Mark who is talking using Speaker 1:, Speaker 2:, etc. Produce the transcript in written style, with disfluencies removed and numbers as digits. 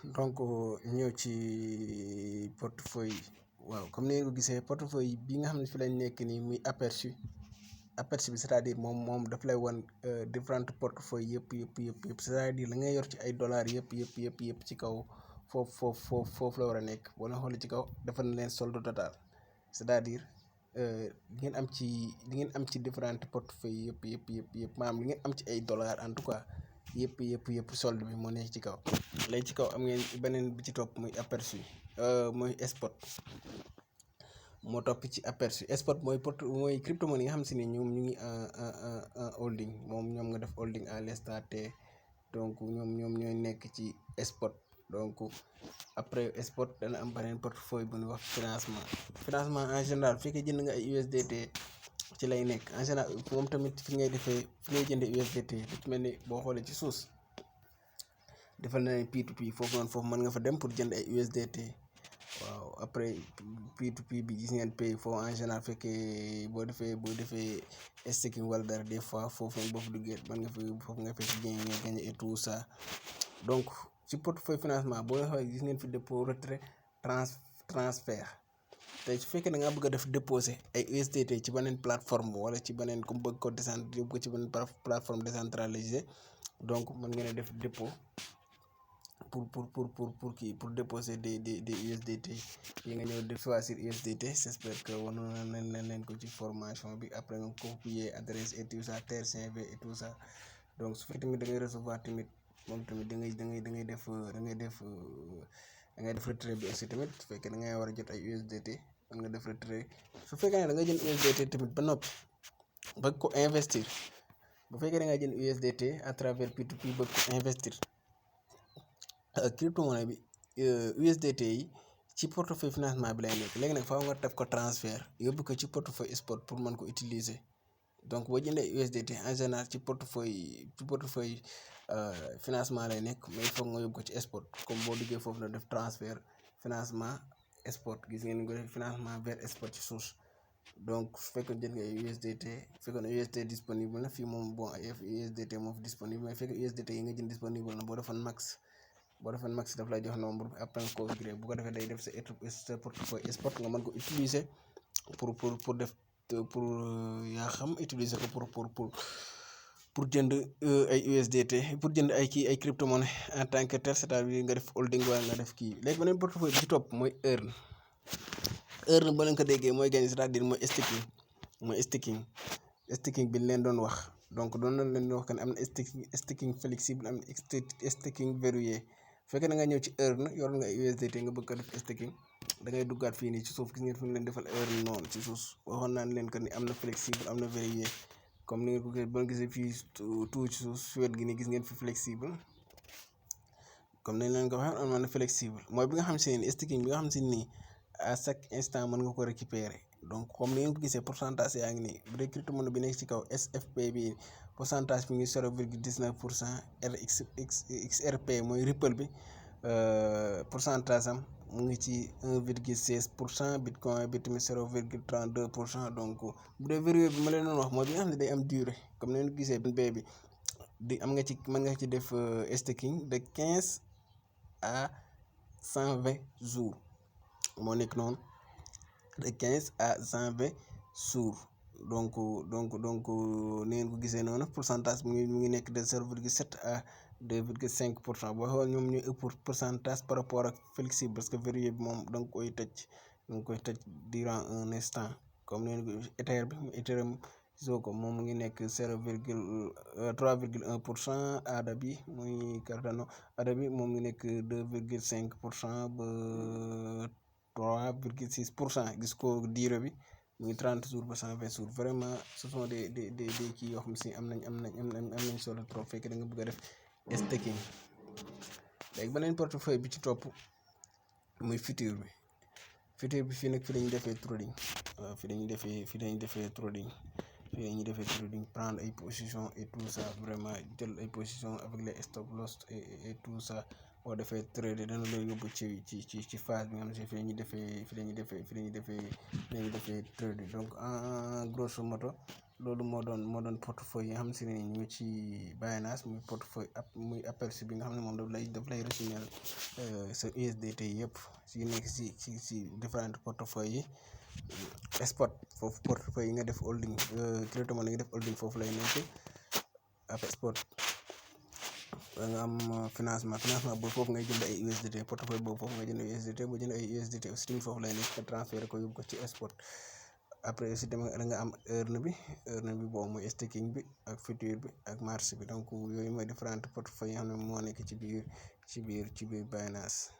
Speaker 1: donc ñëw ci portefeuille waaw comme ni ngeen ko gisee portefeuille bi nga xam ne fi lañ nekk nii muy aperçu bi c'est-à-dire moom daf lay wan différentes portefeuilles yëpp c'est-à-dire la ngay yor ci ay dollars yëpp ci kaw foofu la war a nekk boo leen xoolee ci kaw defal na leen solde total c'est-à-dire li ngeen am ci différentes portefeuilles yëpp maanaam li ngeen am ci ay dollars en tout cas yëpp solde bi moo nekk ci kaw. léegi ci kaw am ngeen beneen bi ci topp muy aperçu mooy spot moo topp ci aperçu spot mooy cryptomonnaie yi nga xam si ne ñoom ñu ngi en holding moom ñoom nga def holding à l'instant T donc ñoom ñooy nekk ci spot. donc après spot dana am beneen portefeuille bu ñuy wax financement en général bu fekkee jënd nga ay USDT ci lay nekk en général moom tamit fi ngay jëndee USDT lu ci mel ni boo xoolee ci suus defal na ne P2P foofu mën nga fa dem pour jënd ay USDT waaw après P2P bi gis ngeen pay foofu en général fekkee boo defee staking wala dara des fois foofu boo fa duggee mën nga foofu nga fekk gagné et tout ça. donc ci portefeuille financement boo xoolee gis ngeen fi dépôt retrait transfert tey su fekkee da ngaa bëgg a def déposer ay USDT ci beneen plateforme wala ci beneen comme bëgg ko yóbbu ko ci beneen plateforme décentralisée donc mën ngeen a def dépôt pour déposer des USDT yi nga ñëw de choisir USDT j'espère que wan nañ leen ko ci formation bi après nga copier adresse et tout ça TRCV et tout ça. donc su fekkee tamit da ngay recevoir tamit moom tamit da ngay def retrait bi aussi tamit su fekkee da ngay war a jot ay USDT mën nga def retrait. su fekkee ne da nga jënd USDT tamit ba noppi bëgg ko investir bu fekkee da nga jënd USDT à travers P2P bëgg ko investir cryptomonnaie bi USDT yi ci portefeuille financement bi lay nekk léegi nag faaw nga def ko transfert yóbbu ko ci portefeuille spot pour mën ko utiliser. donc boo jëndee USDT en général ci portefeuille financement lay nekk mais il faut nga yóbbu ko ci spot comme boo duggee foofu la def transfert financement spot gis ngeen ko def financement vers spot ci suuf. donc su fekkee jënd nga ay USDT fekkoon USDT disponible na fii moom bon ay USDT moo fi disponible mais fekk USDT yi nga jënd disponible na boo defoon max daf lay jox nombre bi après nga configurer bu ko defee day def sa portefeuille spot nga mën ko utiliser pour def yaa xam utiliser ko pour jënd ay USDT pour jënd ay cryptomonnaie en tant que tel c'est-à-dire nga def holding wala nga def kii. léegi beneen portefeuille bi ci topp mooy earn boo leen ko déggee mooy gagné c'est-à-dire mooy staking bi leen doon wax. donc doon na leen wax que ne am na staking flexible am na staking verrouillé bu fekkee da nga ñëw ci earn yor nga ay USDT nga bëgg ko def staking da ngay duggaat fii nii ci suuf gis ngeen fi mu leen defal earn noonu ci suuf waxoon naa leen que ni am na flexible am na verrouillé comme ni ngeen ko gisee fii tout ci suuf si wet gi nii gis ngeen fi flexible comme ni leen ko waxee am na flexible mooy bi nga xam si ne staking bi nga xam si nii à chaque instant mën nga ko récupérer. donc comme ni ngeen ko gisee pourcentage yaa ngi nii bu dee cryptomonnaie bi nekk ci kaw SFP bi pourcentage bi ngi 0,19% XRP mooy Ripple bi pourcentage am mu ngi ci 1,16% Bitcoin bi tamit 0,32%. donc bu dee verrouillé bi ma leen doon wax mooy bi nga xam ne day am durée comme ni ngeen ko gisee B bi di am nga ci mën nga ci def staking de 15 à 120 jours moo nekk noonu. de 15 à 120 jours donc ni ngeen ko gisee noonu pourcentage mu ngi nekk de 0,7 à 2,5%. boo xool ñoom ñooy ëpp pourcentage par rapport ak flexible parce que verrouillé bi moom da nga koy tëj durant un instant comme ni ngeen ko Ethereum gisoo ko moom mu ngi nekk 3,1%. ADA bi muy Cardano ADA bi moom ngi nekk 2,5% ba 3,6% gis ko durée bi muy 30 jours ba 120 jours vraiment ce sont des kii yoo xam si am nañ solo trop fekk da nga bëgg a def staking. léegi beneen portefeuille bi ci topp muy futur bi fii nag fi lañuy defee trading waaw fi lañuy defee trading prendre ay position et tout ça vraiment jël ay position avec les stop loss et tout ça. boo defee trade dana la yóbbu ci phase bi nga xam ne fi la ñuy defee trade donc en grosso modo loolu moo doon portefeuille yi nga xam si ne ñu ngi ci Binance muy portefeuille muy aperçu bi nga xam ne moom daf lay résumé sa USDT yëpp si nekk si différentes portefeuilles yi spot foofu portefeuille yi nga def holding cryptomonnaie yi nga def holding foofu lay nekk ab spot nga am financement boobu foofu ngay jënd ay USDT portefeuille boobu foofu ngay jënd ay USDT boo jënd ay USDT aussi tamit foofu lay nekk nga transféré ko yóbbu ko ci spot après aussi tamit da nga am earn bi boobu mooy staking bi ak futur bi ak marché bi donc yooyu mooy différentes portefeuilles yi nga xam ne moo nekk ci biir Binance